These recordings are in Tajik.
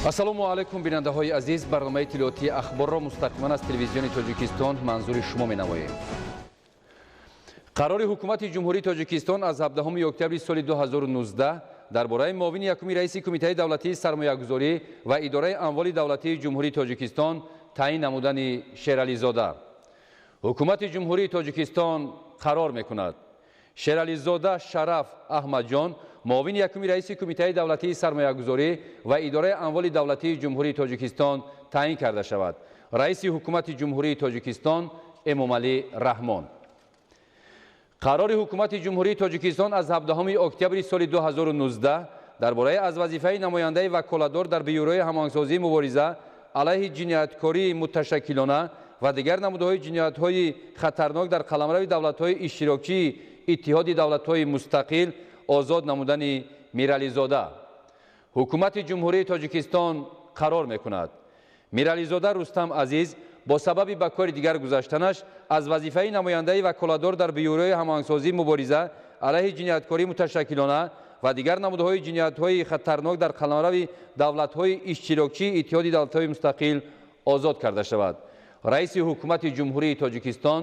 Ассалому алайкум, бинандаҳои азиз. Барномаи иттилоотии Ахборро мустақиман аз Телевизиони Тоҷикистон манзури шумо менамоем. Қарори Ҳукумати Ҷумҳурии Тоҷикистон аз 17 октябри соли 2019 дар бораи муовини якуми раиси Кумитаи давлатии сармоягузорӣ ва идораи амволи давлатии Ҷумҳурии Тоҷикистон таъин намудани Шерализода. Ҳукумати Ҷумҳурии Тоҷикистон қарор мекунад: Шерализода Шараф Аҳмадҷон муовини якуми раиси Кумитаи давлатии сармоягузорӣ ва идораи амволи давлатии Ҷумҳурии Тоҷикистон таъин карда шавад. Раиси Ҳукумати Ҷумҳурии Тоҷикистон Эмомалӣ Раҳмон. Қарори Ҳукумати Ҷумҳурии Тоҷикистон аз 17 октябри соли 2019 дар бораи аз вазифаи намояндаи ваколатдор дар Бюрои ҳамоҳангсозии мубориза алайҳи ҷинояткории муташаккилона ва дигар намудҳои ҷиноятҳои хатарнок дар қаламрави давлатҳои иштирокчии Иттиҳоди давлатҳои мустақил озод намудани Мирализода. Ҳукумати Ҷумҳурии Тоҷикистон қарор мекунад: Мирализода Рустам Азиз бо сабаби ба кори дигар гузаштанаш аз вазифаи намояндаи ваколатдор дар Бюрои ҳамоҳангсозии мубориза алайҳи ҷинояткории муташаккилона ва дигар намудҳои ҷиноятҳои хатарнок дар қаламрави давлатҳои иштирокчии Иттиҳоди давлатҳои мустақил озод карда шавад. Раиси Ҳукумати Ҷумҳурии Тоҷикистон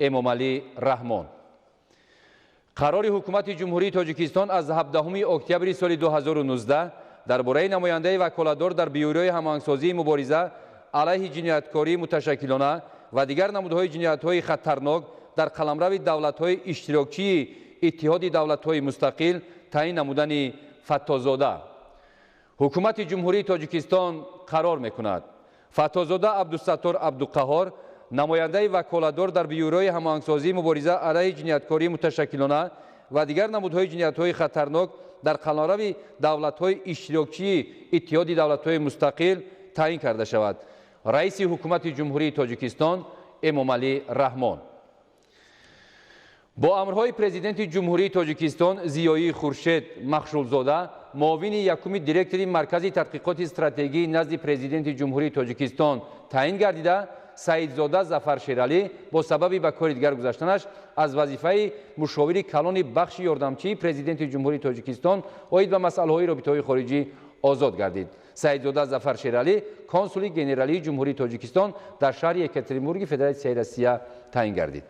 Эмомалӣ Раҳмон. Қарори Ҳукумати Ҷумҳурии Тоҷикистон аз 17 октябри соли 2019 дар бораи намояндаи ваколатдор дар Бюрои ҳамоҳангсозии мубориза алайҳи ҷинояткории муташаккилона ва дигар намудҳои ҷиноятҳои хатарнок дар қаламрави давлатҳои иштирокчии Иттиҳоди давлатҳои мустақил таъин намудани Фаттозода. Ҳукумати Ҷумҳурии Тоҷикистон қарор мекунад: Фаттозода Абдусаттор Абдуқаҳор намояндаи ваколатдор дар Бюрои ҳамоҳангсозии мубориза алайҳи ҷинояткории муташаккилона ва дигар намудҳои ҷиноятҳои хатарнок дар қаламрави давлатҳои иштирокчии Иттиҳоди давлатҳои мустақил таъин карда шавад. Раиси Ҳукумати Ҷумҳурии Тоҷикистон Эмомалӣ Раҳмон. Бо амрҳои Президенти Ҷумҳурии Тоҷикистон Зиёии Хуршед Махшулзода муовини якуми директори Маркази тадқиқоти стратегии назди Президенти Ҷумҳурии Тоҷикистон таъин гардида, Саидзода Зафар Шералӣ бо сабаби ба кори дигар гузаштанаш аз вазифаи мушовири калони бахши ёрдамчии Президенти Ҷумҳурии Тоҷикистон оид ба масъалаҳои робитаҳои хориҷӣ озод гардид. Саидзода Зафар Шералӣ консули генералии Ҷумҳурии Тоҷикистон дар шаҳри Екатеринбурги Федератсияи Россия таъин гардид.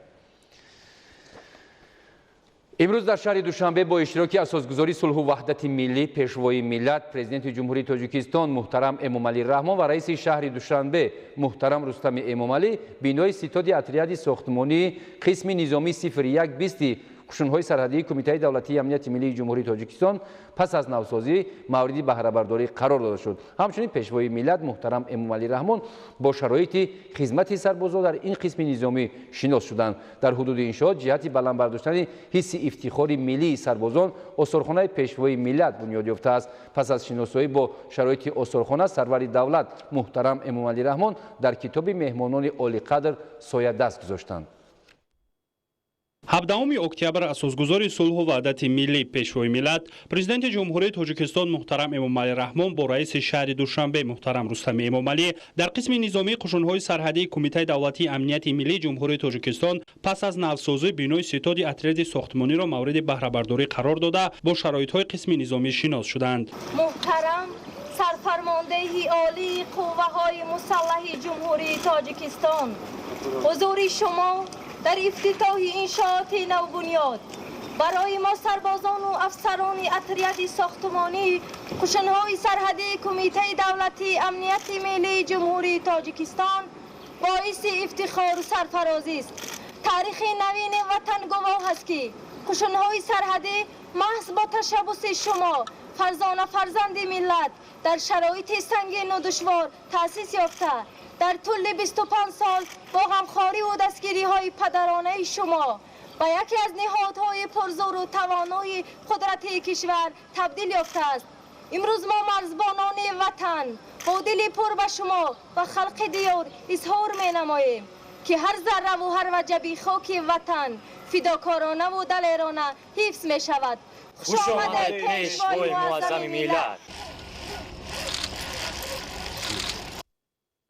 Имрӯз дар шаҳри Душанбе бо иштироки асосгузори сулҳу ваҳдати миллӣ, Пешвои миллат, Президенти Ҷумҳурии Тоҷикистон муҳтарам Эмомалӣ Раҳмон ва раиси шаҳри Душанбе муҳтарам Рустами Эмомалӣ бинои ситоди отряди сохтмонии қисми низомии 0120 қушунҳои сарҳадии Кумитаи давлатии амнияти миллии Ҷумҳурии Тоҷикистон пас аз навсозӣ мавриди баҳрабардорӣ қарор дода шуд. Ҳамчунин Пешвои миллат муҳтарам Эмомалӣ Раҳмон бо шароити хизмати сарбозон дар ин қисми низомӣ шинос шуданд. Дар ҳудуди иншоот ҷиҳати баланд бардоштани ҳисси ифтихори миллии сарбозон осорхонаи Пешвои миллат бунёд ёфтааст. Пас аз шиносоӣ бо шароити осорхона сарвари давлат муҳтарам Эмомалӣ Раҳмон дар китоби меҳмонони олиқадр соядаст гузоштанд. 17 октябр асосгузори сулҳу ваҳдати миллӣ, Пешвои миллат, Президенти Ҷумҳурии Тоҷикистон муҳтарам Эмомалӣ Раҳмон бо раиси шаҳри Душанбе муҳтарам Рустами Эмомалӣ дар қисми низомии қушунҳои сарҳадии Кумитаи давлатии амнияти миллии Ҷумҳурии Тоҷикистон пас аз навсозӣ бинои ситоди отряди сохтмониро мавриди баҳрабардорӣ қарор дода, бо шароитҳои қисми низомӣ шинос шуданд. Муҳтарам сарфармондеҳи олии қувваҳои мусаллаҳи Ҷумҳурии Тоҷикистон, ҳузури шумо дар ифтитоҳи иншооти навбунёд барои мо сарбозону афсарони отряди сохтмонии қушунҳои сарҳадии Кумитаи давлатии амнияти миллии Ҷумҳурии Тоҷикистон боиси ифтихору сарфарозист. Таърихи навини ватан гувоҳ аст, ки қушунҳои сарҳадӣ маҳз бо ташаббуси шумо, фарзона фарзанди миллат, дар шароити сангину душвор таъсис ёфта, дар тӯли 25 сол бо ғамхориву дастгириҳои падаронаи шумо ба яке аз ниҳодҳои пурзӯру тавонои қудрати кишвар табдил ёфтааст. Имрӯз мо, марзбонони ватан, бо дили пур ба шумо ва халқи диёр изҳор менамоем, ки ҳар зарраву ҳар ваҷаби хоки ватан фидокоронаву далерона ҳифз мешавад. Хушомадед, Пешвои муаззами миллат!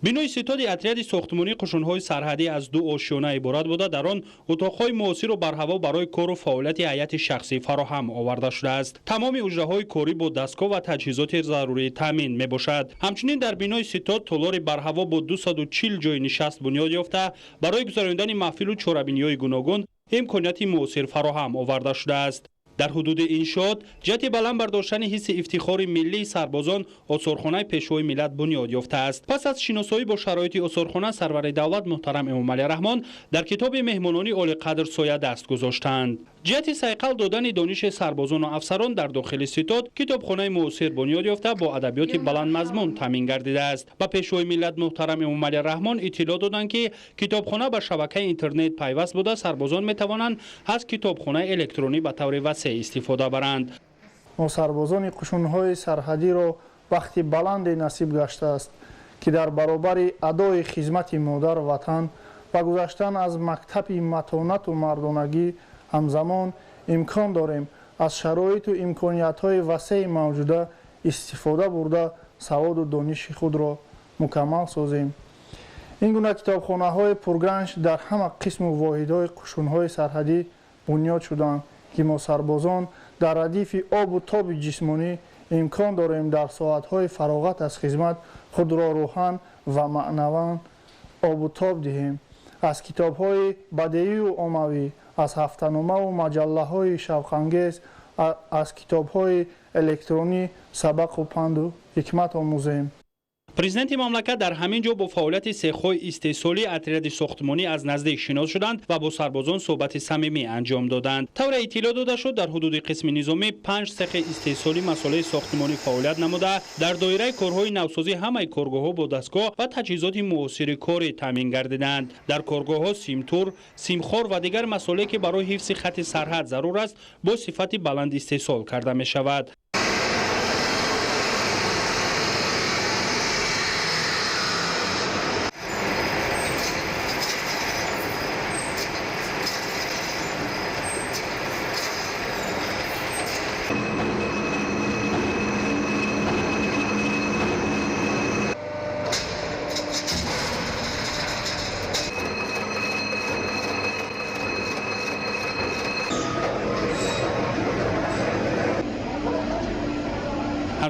Бинои ситоди отряди сохтмонии қушунҳои сарҳадӣ аз ду ошёна иборат буда, дар он утоқҳои муосиру барҳаво барои кору фаъолияти ҳайати шахсӣ фароҳам оварда шудааст. Тамоми уҷраҳои корӣ бо дастгоҳ ва таҷҳизоти зарурӣ таъмин мебошад. Ҳамчунин дар бинои ситод толори барҳаво бо 240 ҷойи нишаст бунёд ёфта, барои гузарондани маҳфилу чорабиниҳои гуногун имконияти муосир фароҳам оварда шудааст. Дар ҳудуди иншоот ҷиҳати баланд бардоштани ҳисси ифтихори миллии сарбозон осорхонаи Пешвои миллат бунёд ёфтааст. Пас аз шиносоӣ бо шароити осорхона сарвари давлат муҳтарам Эмомалӣ Раҳмон дар китоби меҳмонони олиқадр соядаст гузоштанд. Ҷиҳати сайқал додани дониши сарбозону афсарон дар дохили ситод китобхонаи муосир бунёд ёфта бо адабиёти баландмазмун таъмин гардидааст. Ба Пешвои миллат муҳтарам Эмомалӣ Раҳмон иттилоъ доданд, ки китобхона ба шабакаи интернет пайваст буда, сарбозон метавонанд аз китобхонаи электронӣ ба таври васеъ истифода баранд. Мо сарбозони қушунҳои сарҳадиро вақти баланде насиб гаштааст, ки дар баробари адои хизмати модар ватан ва гузаштан аз мактаби матонату мардонагӣ ҳамзамон имкон дорем аз шароиту имкониятҳои васеи мавҷуда истифода бурда саводу дониши худро мукаммал созем. Ин гуна китобхонаҳои пурганҷ дар ҳама қисму воҳидҳои қушунҳои сарҳадӣ бунёд шуданд, ки мо сарбозон дар радифи обу тоби ҷисмонӣ имкон дорем дар соатҳои фароғат аз хизмат худро рӯҳан ва маънаван обу тоб диҳем. Аз китобҳои бадеию оммавӣ, аз ҳафтаномаву маҷаллаҳои шавқангез, аз китобҳои электронӣ сабақу панду ҳикмат омӯзем. Президенти мамлакат дар ҳамин ҷо бо фаъолияти сехҳои истеҳсолии отряди сохтмонӣ аз наздик шинос шуданд ва бо сарбозон суҳбати самимӣ анҷом доданд. Тавре иттилоъ дода шуд, дар ҳудуди қисми низомӣ 5 сехи истеҳсолии масолеҳи сохтмонӣ фаъолият намуда, дар доираи корҳои навсозӣ ҳамаи коргоҳҳо бо дастгоҳ ва таҷҳизоти муосири корӣ таъмин гардиданд. Дар коргоҳҳо симтур, симхор ва дигар масолеҳе, ки барои ҳифзи хати сарҳад зарур аст, бо сифати баланд истеҳсол карда мешавад.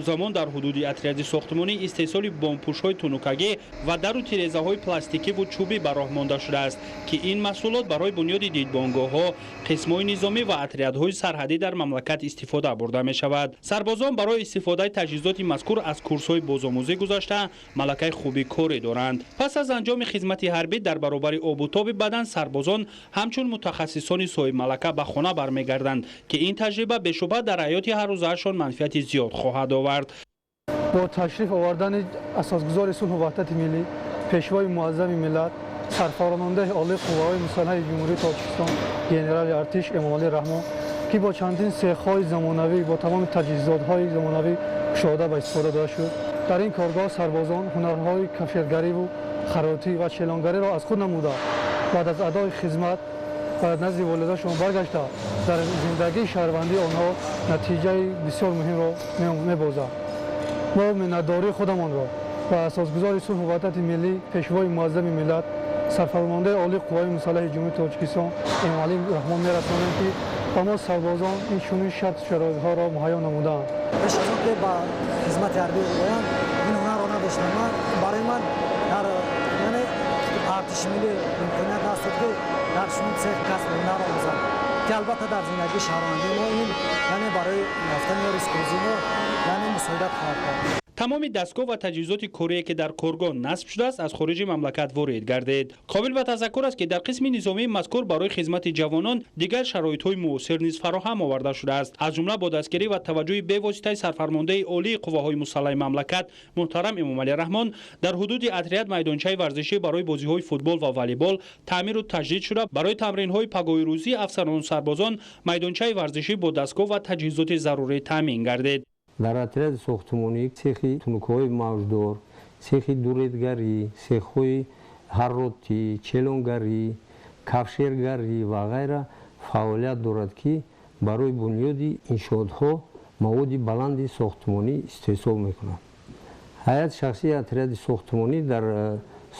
Ҳамзамон дар ҳудуди отряди сохтмонӣ истеҳсоли бомпӯшҳои тунукагӣ ва дару тирезаҳои пластикиву чӯбӣ ба роҳ монда шудааст, ки ин маҳсулот барои бунёди дидбонгоҳҳо, қисмҳои низомӣ ва отрядҳои сарҳадӣ дар мамлакат истифода бурда мешавад. Сарбозон барои истифодаи таҷҳизоти мазкур аз курсҳои бозомӯзӣ гузашта малакаи хуби корӣ доранд. Пас аз анҷоми хизмати ҳарбӣ дар баробари обутоби бадан сарбозон ҳамчун мутахассисони соҳибмалака ба хона бармегарданд, ки ин таҷриба бешубҳа дар ҳаёти ҳаррӯзаашон манфиати зиёд хоҳад овард. Бо ташриф овардани асосгузори сулҳу ваҳдати миллӣ, Пешвои муаззами миллат, сарфармондаи олии қувваҳои мусаллаҳи Ҷумҳурии Тоҷикистон генерали артиш Эмомалӣ Раҳмон, ки бо чандин сехҳои замонавӣ, бо тамоми таҷҳизотҳои замонавӣ кушода ба истифода дода шуд. Дар ин коргоҳ сарбозон ҳунарҳои кафшергариву харотӣ ва челонгариро аз худ намуда, баъд аз адои хизмат ба назди волидашон баргашта, дар зиндагии шаҳрвандии онҳо натиҷаи бисёр муҳимро мебозад. Мо миннатдории худамонро ба асосгузори сулҳу ваҳдати миллӣ, Пешвои муаззами миллат, сарфармондаи олии қувваҳои мусаллаҳи Ҷумҳурии Тоҷикистон Эмомалӣ Раҳмон мерасонем, ки ба мо сарбозон ин чунин шарту шароитҳоро муҳайё намудаанд. Пеш аз он ки ба хизмати ҳарбӣ оянд, ин ҳунарро надоштам. Барои ман дар артиши миллӣ имконият ҳаст, ки дар чунин цех касб ҳунар омӯзам, ки албатта дар зиндагии шаҳрвандии мо ин яъне барои ёфтани ризқрӯзии мо яъне мусоидат хоҳад кард. Тамоми дастгоҳ ва таҷҳизоти корие, ки дар коргоҳ насб шудааст, аз хориҷи мамлакат ворид гардид. Қобил ба тазаккур аст, ки дар қисми низомии мазкур барои хизмати ҷавонон дигар шароитҳои муосир низ фароҳам оварда шудааст. Аз ҷумла бо дастгирӣ ва таваҷҷӯҳи бевоситаи сарфармондаи олии қувваҳои мусаллаҳи мамлакат муҳтарам Эмомалӣ Раҳмон дар ҳудуди отряд майдончаи варзишӣ барои бозиҳои футбол ва волейбол таъмиру таҷдид шуда, барои тамринҳои пагоҳирӯзии афсарону сарбозон майдончаи варзишӣ бо дастгоҳ ва таҷҳизоти зарурӣ таъмин гардид. Дар отряди сохтмонӣ цехи тунукҳои мавҷдор, цехи дуредгарӣ, цехҳои ҳарротӣ, челонгарӣ, кафшергарӣ ва ғайра фаъолият дорад, ки барои бунёди иншоотҳо маводи баланди сохтмонӣ истеҳсол мекунад. Ҳайати шахсии отряди сохтмонӣ дар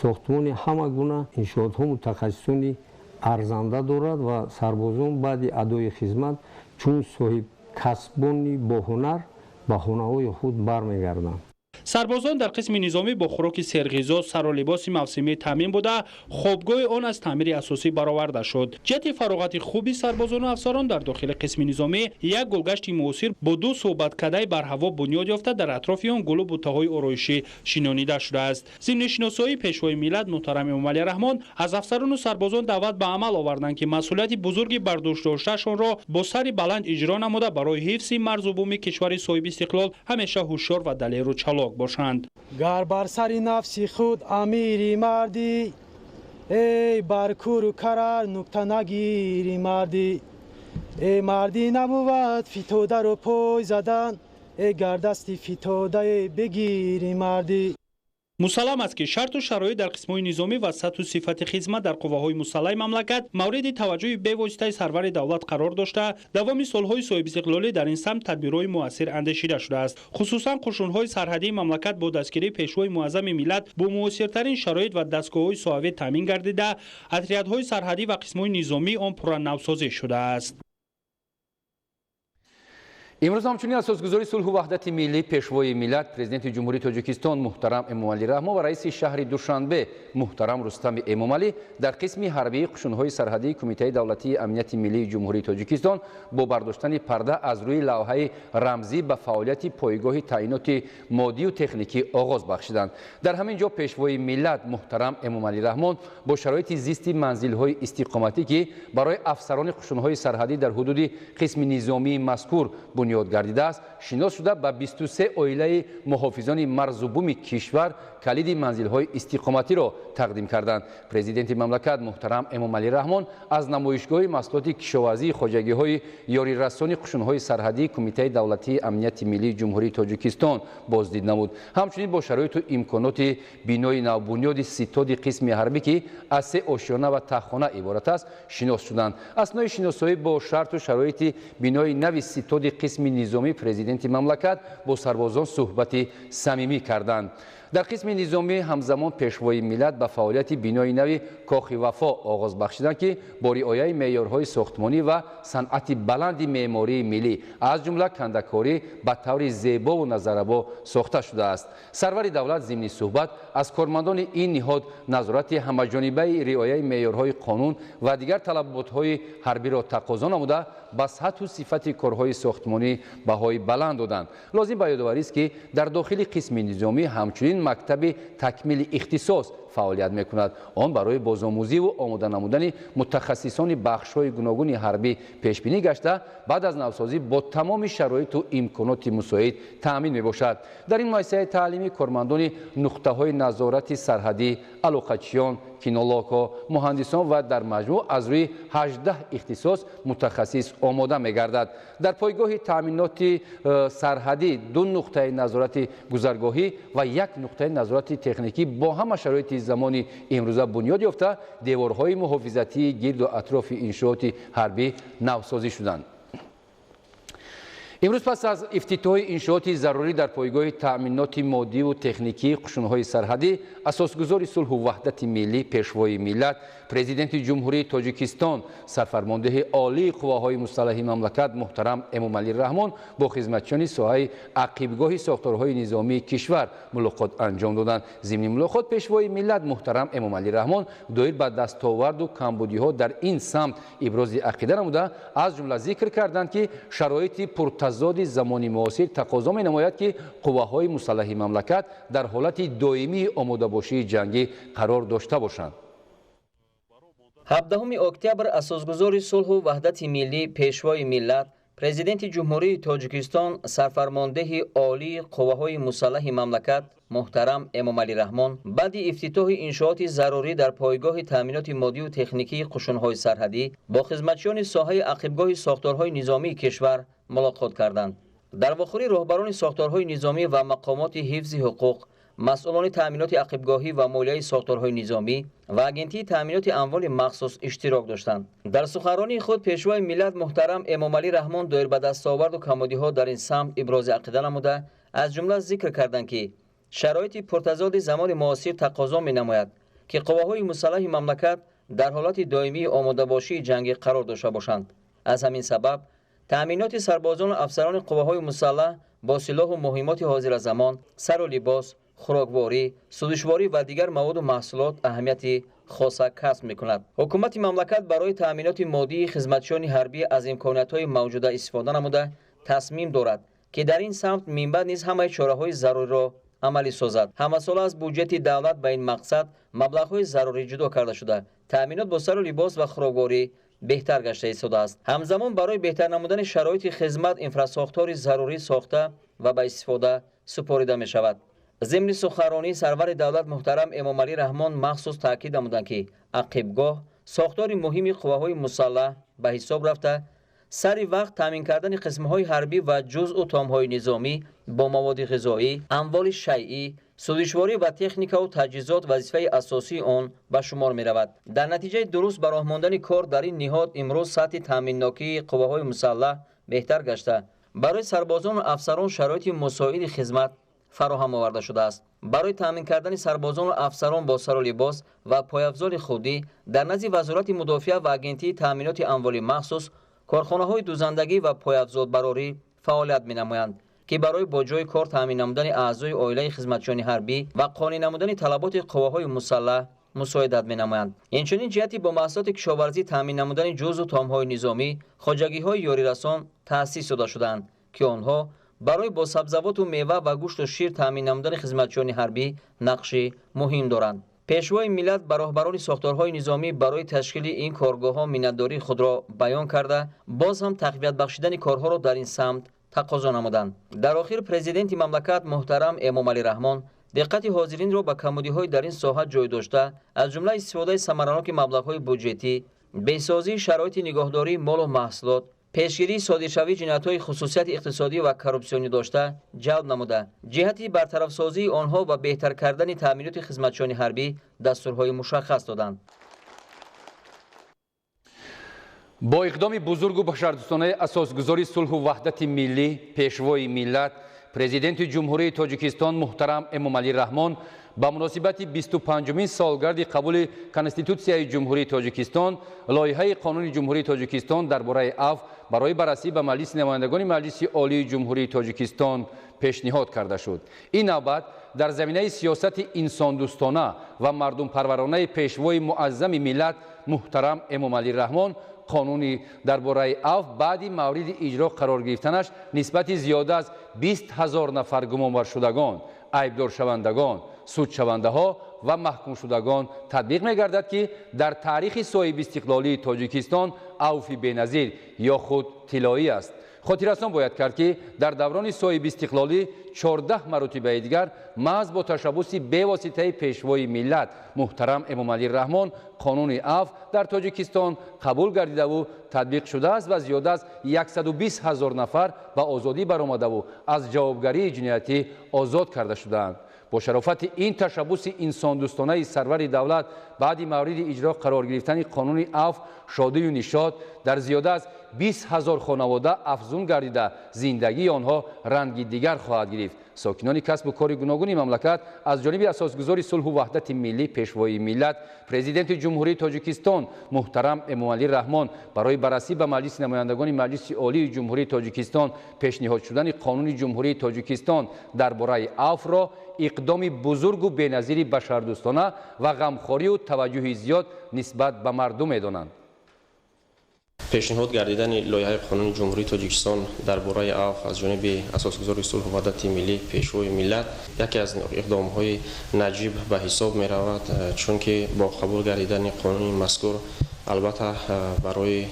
сохтмони ҳама гуна иншоотҳо мутахассисони арзанда дорад ва сарбозон баъди адои хизмат чун соҳиб касбони боҳунар ба хонаҳои худ бармегарданд. Сарбозон дар қисми низомӣ бо хӯроки серғизо, сару либоси мавсимӣ таъмин буда, хобгоҳи он аз таъмири асосӣ бароварда шуд. Ҷиҳати фароғати хуби сарбозону афсарон дар дохили қисми низомӣ як гулгашти муосир бо ду суҳбаткадаи барҳаво бунёд ёфта, дар атрофи он гулу буттаҳои ороишӣ шинонида шудааст. Зимни шиносоии Пешвои миллат муҳтарам Эмомалӣ Раҳмон аз афсарону сарбозон даъват ба амал оварданд, ки масъулияти бузурги бардӯш доштаашонро бо сари баланд иҷро намуда, барои ҳифзи марзу буми кишвари соҳибистиқлол ҳамеша ҳушёр ва далеру чалок бошанд. Гар бар сари нафси худ амири мардӣ, эй бар куру карар нукта нагири мардӣ, эй мардӣ набувад фитодаро пой задан, эй гар дасти фитодае бигири мардӣ. Мусаллам аст, ки шарту шароит дар қисмҳои низомӣ ва сатҳу сифати хизмат дар қувваҳои мусаллаҳи мамлакат мавриди таваҷҷӯҳи бевоситаи сарвари давлат қарор дошта, давоми солҳои соҳибистиқлолӣ дар ин самт тадбирҳои муассир андешида шудааст. Хусусан қушунҳои сарҳадии мамлакат бо дастгирии Пешвои муаззами миллат бо муосиртарин шароит ва дастгоҳҳои соҳавӣ таъмин гардида, отрядҳои сарҳадӣ ва қисмҳои низомии он пурра навсозӣ шудааст. Имрӯз ҳамчунин асосгузори сулҳу ваҳдати миллӣ, Пешвои миллат, Президенти Ҷумҳурии Тоҷикистон муҳтарам Эмомалӣ Раҳмон ва раиси шаҳри Душанбе муҳтарам Рустами Эмомалӣ дар қисми ҳарбии қушунҳои сарҳадии Кумитаи давлатии амнияти миллии Ҷумҳурии Тоҷикистон бо бардоштани парда аз рӯи лавҳаи рамзӣ ба фаъолияти пойгоҳи таъиноти моддию техникӣ оғоз бахшиданд. Дар ҳамин ҷо Пешвои миллат муҳтарам Эмомалӣ Раҳмон бо шароити зисти манзилҳои истиқоматӣ, ки барои афсарони қушунҳои сарҳадӣ дар ҳудуди қисми низомии мазкур бунёд гардидааст, шинос шуда, ба 23 оилаи муҳофизони марзу буми кишвар калиди манзилҳои истиқоматиро тақдим карданд. Президенти мамлакат муҳтарам Эмомалӣ Раҳмон аз намоишгоҳи маҳсулоти кишоварзии хоҷагиҳои ёрирасони қушунҳои сарҳадии Кумитаи давлатии амнияти миллии Ҷумҳурии Тоҷикистон боздид намуд. Ҳамчунин бо шароиту имконоти бинои навбунёди ситоди қисми ҳарбӣ, ки аз се ошёна ва таххона иборат аст, шинос шуданд. Аснои шиносоӣ бо шарту шароити бинои нави ситоди қисми низомӣ президенти мамлакат бо сарбозон суҳбати самимӣ карданд. Дар қисми низомӣ ҳамзамон Пешвои миллат ба фаъолияти бинои нави Кохи Вафо оғоз бахшиданд, ки бо риояи меъёрҳои сохтмонӣ ва санъати баланди меъмории миллӣ, аз ҷумла кандакорӣ, ба таври зебову назаррабо сохта шудааст. Сарвари давлат зимни суҳбат аз кормандони ин ниҳод назорати ҳамаҷонибаи риояи меъёрҳои қонун ва дигар талаботҳои ҳарбиро тақозо намуда, ба сатҳу сифати корҳои сохтмонӣ баҳои баланд доданд. Лозим ба ёдоварист, ки дар дохили қисми низомӣ ҳамчунин мактаби такмили ихтисос фаъолият мекунад. Он барои бозомӯзиву омода намудани мутахассисони бахшҳои гуногуни ҳарбӣ пешбинӣ гашта, баъд аз навсозӣ бо тамоми шароиту имконоти мусоид таъмин мебошад. Дар ин муассисаи таълимӣ кормандони нуқтаҳои назорати сарҳадӣ, алоқачиён, кинологҳо, муҳандисон ва дар маҷмӯъ аз рӯи 18 ихтисос мутахассис омода мегардад. Дар пойгоҳи таъминоти сарҳадӣ ду нуқтаи назорати гузаргоҳӣ ва як нуқтаи назорати техникӣ бо ҳама шароити замони имрӯза бунёд ёфта, деворҳои муҳофизатии гирду атрофи иншооти ҳарбӣ навсозӣ шуданд. Имрӯз пас аз ифтитоҳи иншооти зарурӣ дар пойгоҳи таъминоти моддиву техникии қушунҳои сарҳадӣ, асосгузори сулҳу ваҳдати миллӣ, Пешвои миллат, Президенти Ҷумҳурии Тоҷикистон, сарфармондеҳи олии қувваҳои мусаллаҳи мамлакат муҳтарам Эмомалӣ Раҳмон бо хизматчиёни соҳаи ақибгоҳи сохторҳои низомии кишвар мулоқот анҷом доданд. Зимни мулоқот Пешвои миллат муҳтарам Эмомалӣ Раҳмон доир ба дастоварду камбудиҳо дар ин самт ибрози ақида намуда, аз ҷумла зикр карданд, ки шароити пуртазоди замони муосир тақозо менамояд, ки қувваҳои мусаллаҳи мамлакат дар ҳолати доимии омодабошии ҷангӣ қарор дошта бошанд. 17 октябр асосгузори сулҳу ваҳдати миллӣ, Пешвои миллат, Президенти Ҷумҳурии Тоҷикистон, сарфармондеҳи олии қувваҳои мусаллаҳи мамлакат муҳтарам Эмомалӣ Раҳмон баъди ифтитоҳи иншооти зарурӣ дар пойгоҳи таъминоти моддию техникии қушунҳои сарҳадӣ бо хизматчиёни соҳаи ақибгоҳи сохторҳои низомии кишвар мулоқот карданд. Дар вохӯрӣ роҳбарони сохторҳои низомӣ ва мақомоти ҳифзи ҳуқуқ, масъулони таъминоти ақибгоҳӣ ва молияи сохторҳои низомӣ ва агентии таъминоти амволи махсус иштирок доштанд. Дар суханронии худ Пешвои миллат муҳтарам Эмомалӣ Раҳмон доир ба дастоварду камбудиҳо дар ин самт ибрози ақида намуда, аз ҷумла зикр карданд, ки Шароити пуртазоди замони муосир тақозо менамояд, ки қувваҳои мусаллаҳи мамлакат дар ҳолати доимии омодабошии ҷангӣ қарор дошта бошанд. Аз ҳамин сабаб таъминоти сарбозону афсарони қувваҳои мусаллаҳ бо силоҳу муҳимоти ҳозиразамон, сару либос, хӯрокворӣ, сӯзишворӣ ва дигар маводу маҳсулот аҳамияти хоса касб мекунад. Ҳукумати мамлакат барои таъминоти моддии хизматчиёни ҳарбӣ аз имкониятҳои мавҷуда истифода намуда тасмим дорад, ки дар ин самт минбаъд низ ҳамаи чораҳои заруриро амалӣ созад. Ҳамасола аз буҷети давлат ба ин мақсад маблағҳои зарурӣ ҷудо карда шуда, таъминот бо сару либос ва хӯрокворӣ беҳтар гашта истодааст. Ҳамзамон барои беҳтар намудани шароити хизмат инфрасохтори зарурӣ сохта ва ба истифода супорида мешавад. Зимни суханронии сарвари давлат муҳтарам Эмомалӣ Раҳмон махсус таъкид намуданд, ки ақибгоҳ сохтори муҳими қувваҳои мусаллаҳ ба ҳисоб рафта, сари вақт таъмин кардани қисмҳои ҳарбӣ ва ҷузъу томҳои низомӣ бо маводи ғизоӣ, амволи шайъӣ, сӯзишворӣ ва техникаву таҷҳизот вазифаи асосии он ба шумор меравад. Дар натиҷаи дуруст ба роҳ мондани кор дар ин ниҳод имрӯз сатҳи таъминнокии қувваҳои мусаллаҳ беҳтар гашта, барои сарбозону афсарон шароити мусоиди хизмат фароҳам оварда шудааст. Барои таъмин кардани сарбозону афсарон бо сару либос ва пойафзоли худӣ дар назди Вазорати мудофиа ва Агентии таъминоти амволи махсус корхонаҳои дузандагӣ ва пойафзолбарорӣ фаъолият менамоянд, ки барои бо ҷойи кор таъмин намудани аъзои оилаи хизматчиёни ҳарбӣ ва қонеъ намудани талаботи қувваҳои мусаллаҳ мусоидат менамоянд. Инчунин ҷиҳати бо маҳсулоти кишоварзӣ таъмин намудани ҷузъу томҳои низомӣ хоҷагиҳои ёрирасон таъсис дода шудаанд, ки онҳо барои бо сабзавоту мева ва гӯшту шир таъмин намудани хизматчиёни ҳарбӣ нақши муҳим доранд. Пешвои миллат ба роҳбарони сохторҳои низомӣ барои ташкили ин коргоҳҳо миннатдории худро баён карда, боз ҳам тақвият бахшидани корҳоро дар ин самт тақозо намуданд. Дар охир президенти мамлакат муҳтарам Эмомалӣ Раҳмон диққати ҳозиринро ба камбудиҳои дар ин соҳа ҷой дошта, аз ҷумла истифодаи самараноки маблағҳои буҷетӣ, беҳсозии шароити нигоҳдории молу маҳсулот, пешгирии содиршавии ҷиноятҳои хусусияти иқтисодӣ ва коррупсионӣ дошта ҷалб намуда, ҷиҳати бартарафсозии онҳо ва беҳтар кардани таъминоти хизматчиёни ҳарбӣ дастурҳои мушаххас доданд. Бо иқдоми бузургу башардӯстонаи асосгузори сулҳу ваҳдати миллӣ, пешвои миллат, президенти Ҷумҳурии Тоҷикистон муҳтарам Эмомалӣ Раҳмон ба муносибати 25-умин солгарди қабули Конститутсияи Ҷумҳурии Тоҷикистон лоиҳаи Қонуни Ҷумҳурии Тоҷикистон дар бораи афв барои баррасӣ ба Маҷлиси намояндагони Маҷлиси Олии Ҷумҳурии Тоҷикистон пешниҳод карда шуд. Ин навбат дар заминаи сиёсати инсондӯстона ва мардумпарваронаи пешвои муаззами миллат муҳтарам Эмомалӣ Раҳмон қонуни дар бораи афв баъди мавриди иҷро қарор гирифтанаш нисбати зиёда аз 20 ҳазор нафар гумонбаршудагон, айбдоршавандагон, судшавандаҳо ва маҳкумшудагон татбиқ мегардад, ки дар таърихи соҳибистиқлолии Тоҷикистон авфи беназир ё худ тиллоӣ аст. Хотиррасон бояд кард, ки дар даврони соҳибистиқлолӣ 14 маротибаи дигар маҳз бо ташаббуси бевоситаи пешвои миллат муҳтарам Эмомалӣ Раҳмон қонуни афв дар Тоҷикистон қабул гардидаву татбиқ шудааст ва зиёда аз 120 ҳазор нафар ба озодӣ баромадаву аз ҷавобгарии ҷиноятӣ озод карда шудаанд. Бо шарофати ин ташаббуси инсондӯстонаи сарвари давлат баъди мавриди иҷро қарор гирифтани қонуни афв шодию нишод дар зиёда аз 20 ҳазор хонавода афзун гардида, зиндагии онҳо ранги дигар хоҳад гирифт. Сокинони касбу кори гуногуни мамлакат аз ҷониби асосгузори сулҳу ваҳдати миллӣ, пешвои миллат, президенти Ҷумҳурии Тоҷикистон муҳтарам Эмомалӣ Раҳмон барои баррасӣ ба Маҷлиси намояндагони Маҷлиси Олии Ҷумҳурии Тоҷикистон пешниҳод шудани Қонуни Ҷумҳурии Тоҷикистон дар бораи афвро иқдоми бузургу беназири башардӯстона ва ғамхорию таваҷҷӯҳи зиёд нисбат ба мардум медонанд. Пешниҳод гардидани лоиҳаи Қонуни Ҷумҳурии Тоҷикистон дар бораи афв аз ҷониби асосгузори сулҳу ваҳдати миллӣ, пешвои миллат яке аз иқдомҳои наҷиб ба ҳисоб меравад, чунки бо қабул гардидани қонуни мазкур албатта барои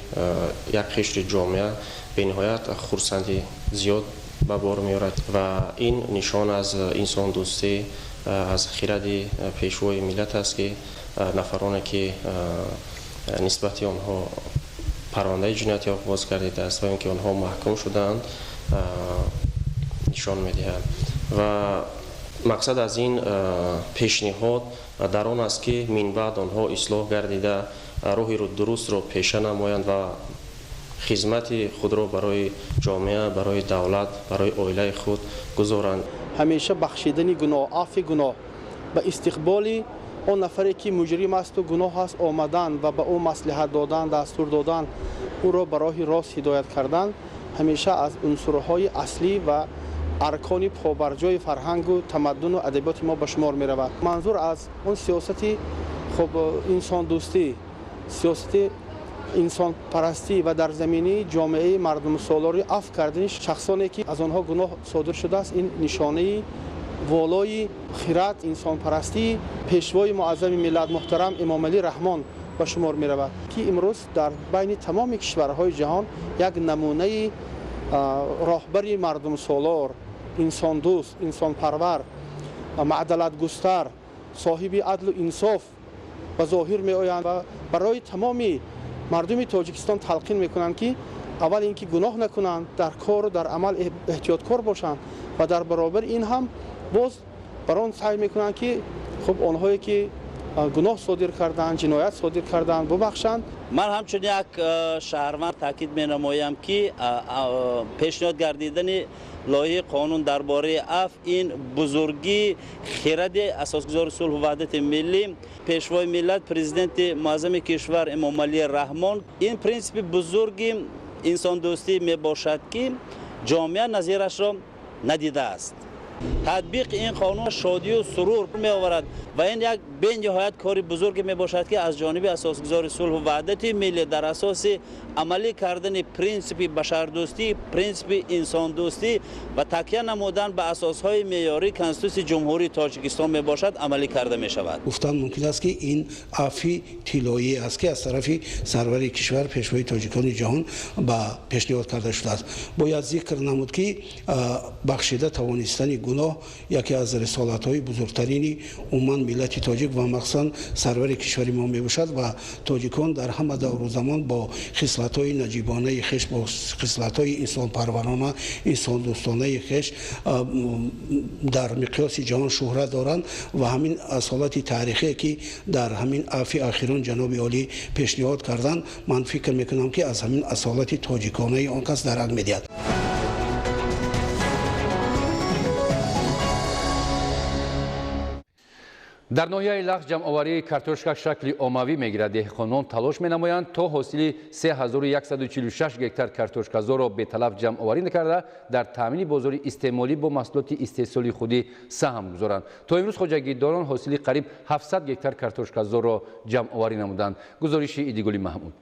як қишри ҷомеа бениҳоят хурсандӣ зиёд ба бор меорад ва ин нишон аз инсондӯстӣ, аз хиради пешвои миллат аст, ки нафароне ки нисбати онҳо парвандаи ҷиноятӣ оғоз гардидааст ва ин ки онҳо маҳкум шудаанд нишон медиҳад. Ва мақсад аз ин пешниҳод дар он аст, ки минбаъд онҳо ислоҳ гардида роҳи дурустро пеша намоянд ва хизмати худро барои ҷомеа, барои давлат, барои оилаи худ гузоранд. Ҳамеша бахшидани гуноҳ, афви гуноҳ, ба истиқболи он нафаре ки муҷрим асту гуноҳ аст омадан ва ба ӯ маслиҳат додан, дастур додан, ӯро ба роҳи рост ҳидоят кардан ҳамеша аз унсурҳои аслӣ ва аркони побарҷои фарҳангу тамаддуну адабиёти мо ба шумор меравад. Манзур аз он сиёсати хуб инсондӯстӣ, сиёсати инсонпарастӣ ва дар заминаи ҷомеаи мардумсолорӣ афв кардани шахсоне ки аз онҳо гуноҳ содир шудааст, ин нишонаи волои хират, инсонпарастии пешвои муаззами миллат муҳтарам Эмомалӣ Раҳмон ба шумор меравад, ки имрӯз дар байни тамоми кишварҳои ҷаҳон як намунаи роҳбари мардумсолор, инсондӯст, инсонпарвар, маъдалатгустар, соҳиби адлу инсоф ба зоҳир меоянд ва барои тамоми мардуми Тоҷикистон талқин мекунанд, ки аввал ин ки гуноҳ накунанд, дар кору дар амал эҳтиёткор бошанд ва дар баробари ин ҳам боз бар он саъй мекунанд, ки хуб онҳое ки гуноҳ содир карданд, ҷиноят содир карданд, бубахшанд. Ман ҳамчун як шаҳрванд таъкид менамоям, ки пешниҳод гардидани лоиҳаи қонун дар бораи афв ин бузургии хиради асосгузори сулҳу ваҳдати миллӣ, пешвои миллат, президенти муаззами кишвар Эмомалӣ Раҳмон. Ин принсипи бузурги инсондӯстӣ мебошад, ки ҷомеа назирашро надидааст. Татбиқи ин қонун шодию сурур меоварад ва ин як бениҳоят кори бузурге мебошад, ки аз ҷониби асосгузори сулҳу ваҳдати миллӣ дар асоси амалӣ кардани принсипи башардӯстӣ, принсипи инсондӯстӣ ва такя намудан ба асосҳои меъёрии Конститутсияи Ҷумҳурии Тоҷикистон мебошад, амалӣ карда мешавад. Гуфтан мумкин аст, ки ин афви тиллоӣ аст, ки аз тарафи сарвари кишвар, пешвои тоҷикони ҷаҳон ба пешниҳод карда шудааст. Бояд зикр намуд, ки бахшида тавонистани гуноҳ яке аз рисолатҳои бузургтарини умуман миллати тоҷик ва махсусан сарвари кишвари мо мебошад ва тоҷикон дар ҳама давру замон бо хислатҳои наҷибонаи хеш, бо хислатҳои инсонпарварона, инсондӯстонаи хеш дар миқёси ҷаҳон шӯҳрат доранд ва ҳамин асолати таърихие, ки дар ҳамин афви ахирон ҷаноби олӣ пешниҳод карданд, ман фикр мекунам, ки аз ҳамин асолати тоҷиконаи он кас дарак медиҳад. Дар ноҳияи Лахш ҷамъоварии картошка шакли оммавӣ мегирад. Деҳқонон талош менамоянд то ҳосили 3146 гектар картошказорро беталаф ҷамъоварӣ накарда, дар таъмини бозори истеъмолӣ бо маҳсулоти истеҳсоли худӣ саҳм гузоранд. То имрӯз хоҷагидорон ҳосили қариб 700 гектар картошказорро ҷамъоварӣ намуданд. Гузориши Идигули Маҳмуд.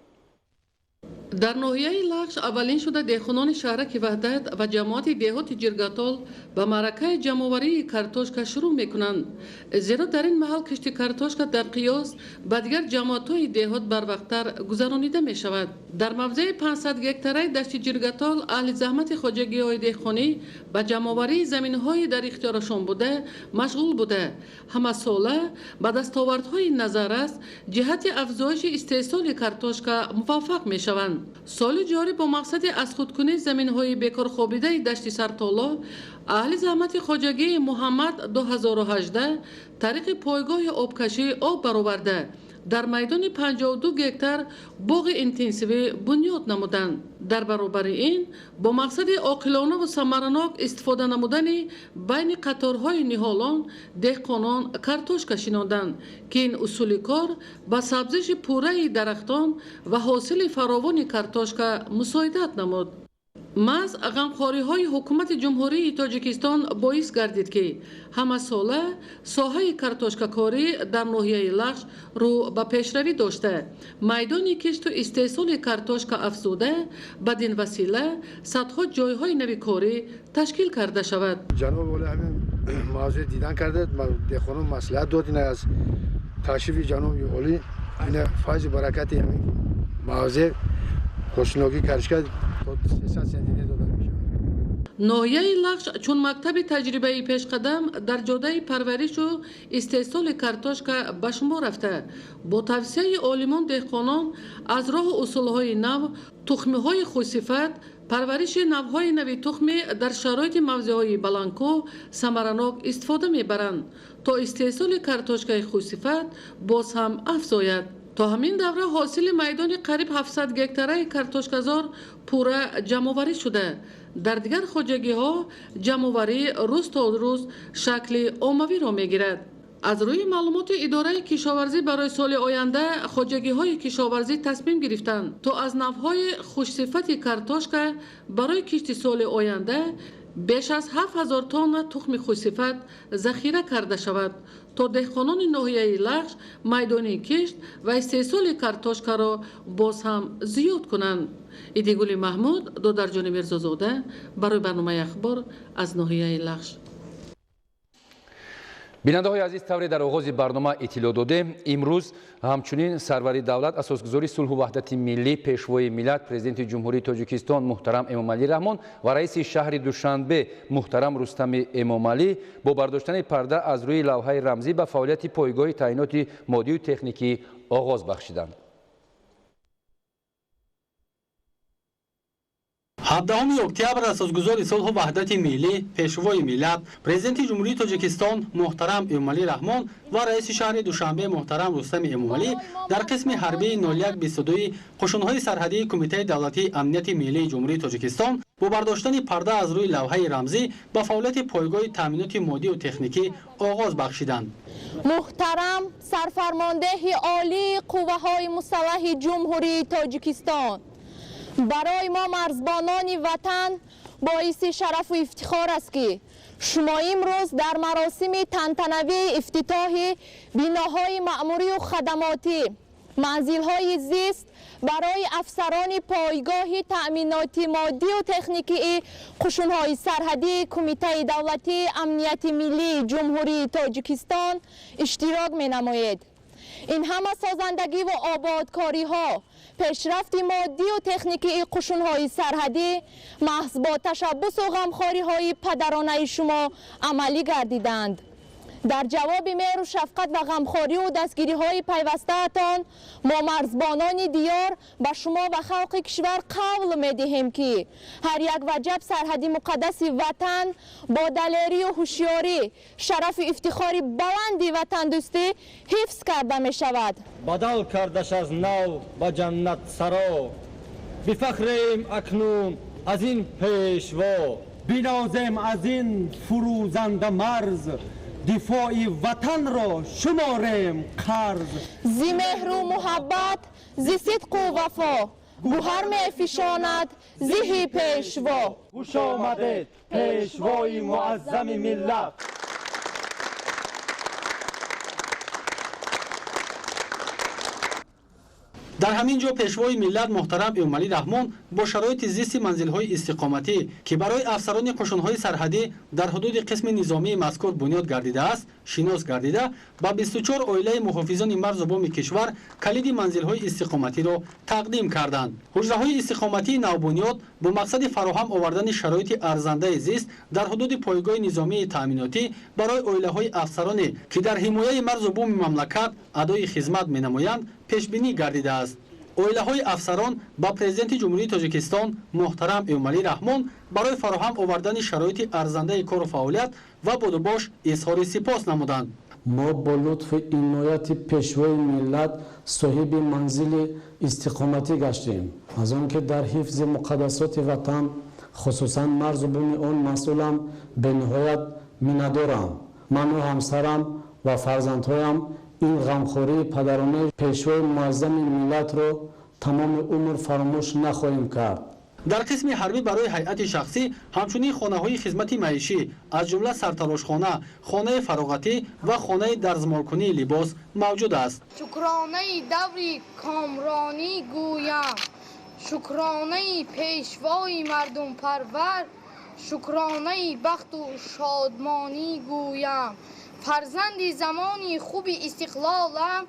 Дар ноҳияи Лахш аввалин шуда деҳқонони шаҳраки Ваҳдат ва ҷамоати деҳоти Ҷиргатол ба маъракаи ҷамъоварии картошка шурӯъ мекунанд, зеро дар ин маҳал кишти картошка дар қиёс ба дигар ҷамоатҳои деҳот барвақттар гузаронида мешавад. Дар мавзеи 500 гектараи дашти Ҷиргатол аҳли заҳмати хоҷагиҳои деҳқонӣ ба ҷамъоварии заминҳои дар ихтиёрашон буда машғул буда, ҳамасола ба дастовардҳои назаррас ҷиҳати афзоиши истеҳсоли картошка муваффақ мешаванд. Соли ҷорӣ бо мақсади аз худкунии заминҳои бекорхобидаи дашти Сартоло аҳли заҳмати хоҷагии Муҳаммад 2018 тариқи пойгоҳи обкашӣ об бароварда, дар майдони 52 гектар боғи интенсивӣ бунёд намуданд. Дар баробари ин бо мақсади оқилона ва самаранок истифода намудани байни қаторҳои ниҳолон деҳқонон картошка шинонданд, ки ин усули кор ба сабзиши пурраи дарахтон ва ҳосили фаровони картошка мусоидат намуд. Маҳз ғамхориҳои ҳукумати Ҷумҳурии Тоҷикистон боис гардид, ки ҳамасола соҳаи картошкакорӣ дар ноҳияи Лахш рӯ ба пешравӣ дошта, майдони кишту истеҳсоли картошка афзуда, бадин васила садҳо ҷойҳои нави корӣ ташкил карда шавад. Ҷаноби олӣ ҳамин мавзӯи дидан кардед, деҳқонон маслиҳат дод. Ин аз ташрифи ҷаноби олӣ ина файзу баракати ҳамин мавзеъ хушнокӣ картошка то 300 сентинер дода мешавад. Ноҳияи Лахш чун мактаби таҷрибаи пешқадам дар ҷодаи парваришу истеҳсоли картошка ба шумор рафта, бо тавсияи олимон деҳқонон аз роҳу усулҳои нав, тухмиҳои хушсифат, парвариши навъҳои нави тухмӣ дар шароити мавзеъҳои баландкӯҳ самаранок истифода мебаранд, то истеҳсоли картошкаи хушсифат боз ҳам афзояд. То ҳамин давра ҳосили майдони қариб 700 гектараи картошказор пурра ҷамъоварӣ шуда, дар дигар хоҷагиҳо ҷамъоварӣ рӯз то рӯз шакли оммавиро мегирад. Аз рӯи маълумоти идораи кишоварзӣ барои соли оянда хоҷагиҳои кишоварзӣ тасмим гирифтанд, то аз навъҳои хушсифати картошка барои кишти соли оянда беш аз 7000 тонна тухми хушсифат захира карда шавад, то деҳқонони ноҳияи Лахш майдони кишт ва истеҳсоли картошкаро боз ҳам зиёд кунанд. Идигули Маҳмуд, Додарҷони Мирзозода барои барномаи Ахбор аз ноҳияи Лахш. Бинандаҳои азиз, тавре дар оғози барнома иттилоъ додем, имрӯз ҳамчунин сарвари давлат, асосгузори сулҳу ваҳдати миллӣ, пешвои миллат, президенти Ҷумҳурии Тоҷикистон муҳтарам Эмомалӣ Раҳмон ва раиси шаҳри Душанбе муҳтарам Рустами Эмомалӣ бо бардоштани парда аз рӯи лавҳаи рамзӣ ба фаъолияти пойгоҳи таъиноти моддию техникӣ оғоз бахшиданд. 17 октябр асосгузори сулҳу ваҳдати миллӣ, пешвои миллат, президенти Ҷумҳурии Тоҷикистон муҳтарам Эмомалӣ Раҳмон ва раиси шаҳри Душанбе муҳтарам Рустами Эмомалӣ дар қисми ҳарбии 0122 қушунҳои сарҳадии Кумитаи давлатии амнияти миллии Ҷумҳурии Тоҷикистон бо бардоштани парда аз рӯи лавҳаи рамзӣ ба фаъолияти пойгоҳи таъминоти моддию техникӣ оғоз бахшиданд. Муҳтарам сарфармондеҳи олии қувваҳои мусаллаҳи Ҷумҳурии Тоҷикистон, барои мо марзбонони ватан боиси шарафу ифтихор аст, ки шумо имрӯз дар маросими тантанавии ифтитоҳи биноҳои маъмурию хадамотӣ, манзилҳои зист барои афсарони пойгоҳи таъминоти моддию техникии қушунҳои сарҳадии Кумитаи давлатии амнияти миллии Ҷумҳурии Тоҷикистон иштирок менамоед. Ин ҳама созандагиву ободкориҳо, пешрафти моддию техникии қушунҳои сарҳадӣ маҳз бо ташаббусу ғамхориҳои падаронаи шумо амалӣ гардиданд. Дар ҷавоби меҳру шафқат ва ғамхориву дастгириҳои пайвастаатон мо марзбонони диёр ба шумо ва халқи кишвар қавл медиҳем, ки ҳар як ваҷаб сарҳади муқаддаси ватан бо далерию ҳушёрӣ, шарафу ифтихори баланди ватандӯстӣ ҳифз карда мешавад. Бадал кардаш аз нав ба ҷаннатсаро, бифахрем акнун аз ин пешво, бинозем аз ин фурӯзанда марз, дифои ватанро шуморем қарз. Зи меҳру муҳаббат, зи сидқу вафо гӯҳар мефишонад зиҳи пешво. Хуш омадед, пешвои муаззами миллат. Дар ҳамин ҷо пешвои миллат муҳтарам Эмомалӣ Раҳмон бо шароити зисти манзилҳои истиқоматӣ, ки барои афсарони қушунҳои сарҳадӣ дар ҳудуди қисми низомии мазкур бунёд гардидааст, шинос гардида, ба 24 оилаи муҳофизони марзу буми кишвар калиди манзилҳои истиқоматиро тақдим карданд. Ҳуҷраҳои истиқоматии навбунёд бо мақсади фароҳам овардани шароити арзандаи зист дар ҳудуди пойгоҳи низомии таъминотӣ барои оилаҳои афсароне, ки дар ҳимояи марзу буми мамлакат адои хизмат менамоянд, пешбинӣ гардидааст. Оилаҳои афсарон ба президенти Ҷумҳурии Тоҷикистон муҳтарам Эмомалӣ Раҳмон барои фароҳам овардани шароити арзандаи кору фаъолият ва будубош изҳори сипос намуданд. Мо бо лутфу инояти пешвои миллат соҳиби манзили истиқоматӣ гаштем. Аз он ки дар ҳифзи муқаддасоти ватан, хусусан марзу буми он масъулам, бениҳоят миннатдорам. Ману ҳамсарам ва фарзандҳоям ин ғамхории падаронаи пешвои муаззами миллатро тамоми умр фаромӯш нахоҳем кард. Дар қисми ҳарбӣ барои ҳайати шахсӣ ҳамчунин хонаҳои хизмати маишӣ, аз ҷумла сартарошхона, хонаи фароғатӣ ва хонаи дарзмолкунии либос мавҷуд аст. Шукронаи даври комронӣ гӯям, шукронаи пешвои мардумпарвар, шукронаи бахту шодмонӣ гӯям. Фарзанди замони хуби истиқлолам,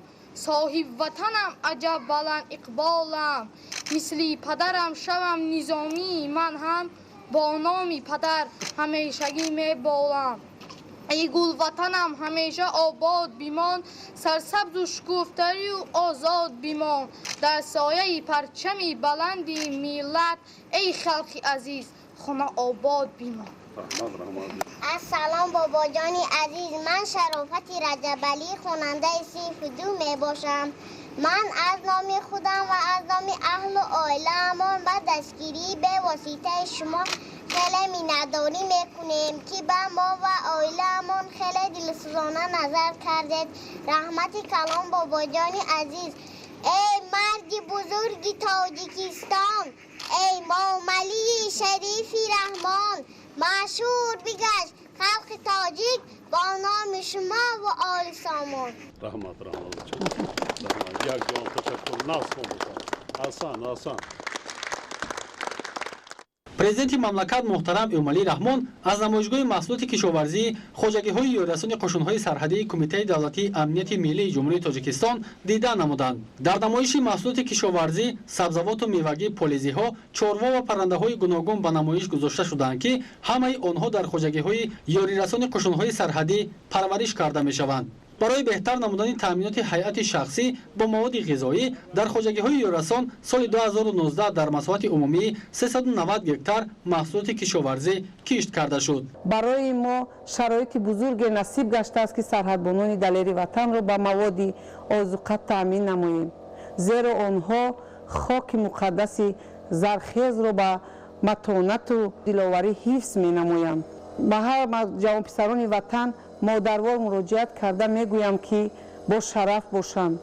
соҳибватанам аҷаб баланд иқболам. Мисли падарам шавам низомии ман ҳам, бо номи падар ҳамешагӣ меболам. Эй гулватанам ҳамеша обод бимон, сарсабзу шукуфтарию озод бимон. Дар сояи парчами баланди миллат, эй халқи азиз, хона обод бимон. Ассалом, бобоҷони азиз, ман Шарофати Раҷабалӣ, хонандаи синфи 2 мебошам. Ман аз номи худам ва аз номи аҳлу оилаамон ба дастгирии бевоситаи шумо хеле миннатдорӣ мекунем, ки ба мо ва оилаамон хеле дилсӯзона назар кардед. Раҳмати калон, бобоҷони азиз. Эй марди бузурги Тоҷикистон, эй Эмомалии шарифи Раҳмон, машҳур бигашт халқи тоҷик бо номи шумо ва оли сомон. Раҳмат, раҳмат, як ҷон ташаккур. Насб бошад. Асан, асан. Президенти мамлакат муҳтарам Эмомалӣ Раҳмон аз намоишгоҳи маҳсулоти кишоварзии хоҷагиҳои ёрирасони қушунҳои сарҳадии Кумитаи давлатии амнияти миллии Ҷумҳурии Тоҷикистон дида намуданд. Дар намоиши маҳсулоти кишоварзӣ сабзавоту мевагӣ, полизиҳо, чорво ва паррандаҳои гуногун ба намоиш гузошта шудаанд, ки ҳамаи онҳо дар хоҷагиҳои ёрирасони қушунҳои сарҳадӣ парвариш карда мешаванд. Барои беҳтар намудани таъминоти ҳайати шахсӣ бо маводи ғизоӣ дар хоҷагиҳои ёрирасон соли 2019 дар масоҳати умумии 390 гектар маҳсулоти кишоварзӣ кишт карда шуд. Барои мо шароити бузурге насиб гаштааст, ки сарҳадбонони далери ватанро ба маводи озуқа таъмин намоем, зеро онҳо хоки муқаддаси зархезро ба матонату диловарӣ ҳифз менамоянд. Ба ҳар ҷавонписарони ватан модарвор муроҷиат карда мегӯям, ки бо шараф бошанд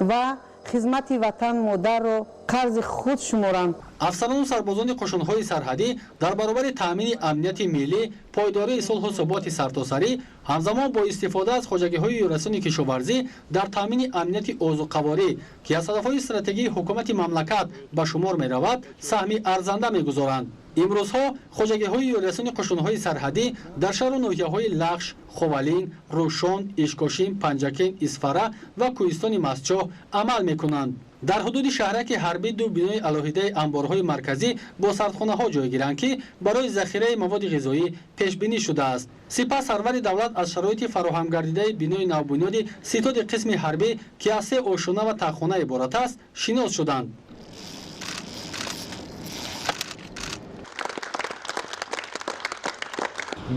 ва хизмати ватан модарро қарзи худ шуморанд. Афсарону сарбозони қушунҳои сарҳадӣ дар баробари таъмини амнияти миллӣ, пойдории сулҳу суботи сартосарӣ, ҳамзамон бо истифода аз хоҷагиҳои ёрирасони кишоварзӣ дар таъмини амнияти озуқаворӣ, ки аз ҳадафҳои стратегии ҳукумати мамлакат ба шумор меравад, саҳми арзанда мегузоранд. Имрӯзҳо хоҷагиҳои ёрирасони қушунҳои сарҳадӣ дар шаҳру ноҳияҳои Лахш, Ховалин, Рӯшон, Ишкошим, Панҷакент, Исфара ва кӯҳистони Мастчоҳ амал мекунанд. Дар ҳудуди шаҳраки ҳарбӣ ду бинои алоҳидаи анборҳои марказӣ бо сардхонаҳо ҷойгиранд, ки барои захираи маводи ғизоӣ пешбинӣ шудааст. Сипас сарвари давлат аз шароити фароҳамгардидаи бинои навбунёди ситоди қисми ҳарбӣ, ки аз се ошёна ва таххона иборат аст, шинос шуданд.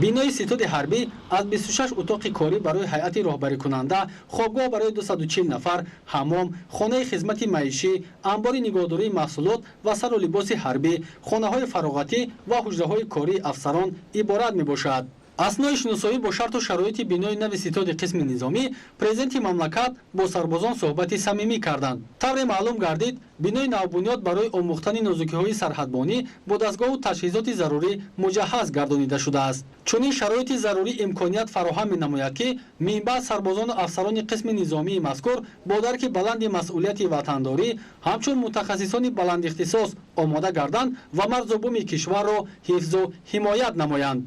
Бинои ситоди ҳарбӣ аз 26 утоқи корӣ барои ҳайати роҳбарикунанда, хобгоҳ барои 240 нафар, ҳамом, хонаи хизмати маишӣ, анбори нигоҳдории маҳсулот ва сару либоси ҳарбӣ, хонаҳои фароғатӣ ва ҳуҷраҳои кории афсарон иборат мебошад. Аснои шиносоӣ бо шарту шароити бинои нави ситоди қисми низомӣ президенти мамлакат бо сарбозон суҳбати самимӣ карданд. Тавре маълум гардид, бинои навбунёд барои омӯхтани нозукиҳои сарҳадбонӣ бо дастгоҳу таҷҳизоти зарурӣ муҷаҳҳаз гардонида шудааст. Чунин шароити зарурӣ имконият фароҳам менамояд, ки минбаъд сарбозону афсарони қисми низомии мазкур бо дарки баланди масъулияти ватандорӣ ҳамчун мутахассисони баландихтисос омода гарданд ва марзу буми кишварро ҳифзу ҳимоят намоянд.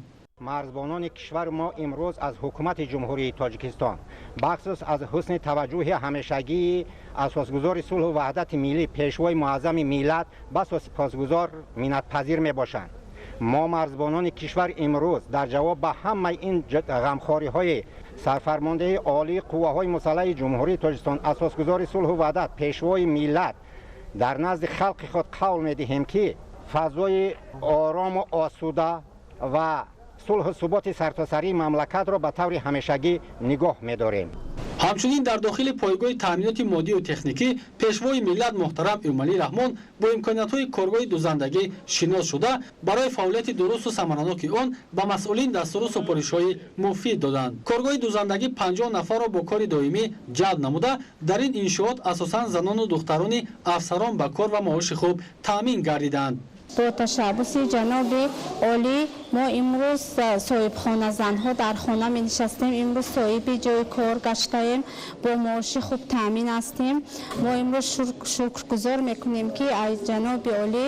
Марзбонони кишвари мо имрӯз аз ҳукумати Ҷумҳурии Тоҷикистон, бахусус аз ҳусни таваҷҷӯҳи ҳамешагии асосгузори сулҳу ваҳдати миллӣ, пешвои муаззами миллат басо сипосгузор, миннатпазир мебошанд. Мо марзбонони кишвар имрӯз дар ҷавоб ба ҳамаи ин ғамхориҳои сарфармондеҳи олии қувваҳои мусаллаҳи Ҷумҳурии Тоҷикистон, асосгузори сулҳу ваҳдат, пешвои миллат дар назди халқи худ қавл медиҳем, ки фазои орому осуда ва сулҳу суботи сартосарии мамлакатро ба таври ҳамешагӣ нигоҳ медорем. Ҳамчунин дар дохили пойгоҳи таъминоти моддию техникӣ пешвои миллат муҳтарам Эмомалӣ Раҳмон бо имкониятҳои коргоҳи дузандагӣ шинос шуда, барои фаъолияти дурусту самараноки он ба масъулин дастуру супоришҳои муфид доданд. Коргоҳи дузандагӣ 50 нафарро бо кори доимӣ ҷалб намуда, дар ин иншоот асосан занону духтарони афсарон ба кор ва маоши хуб таъмин гардиданд. Бо ташаббуси ҷаноби олӣ мо имрӯз соҳибхоназанҳо дар хона менишастем, имрӯз соҳиби ҷои кор гаштаем, бо маоши хуб таъмин ҳастем. Мо имрӯз шукргузор мекунем, ки аз ҷаноби олӣ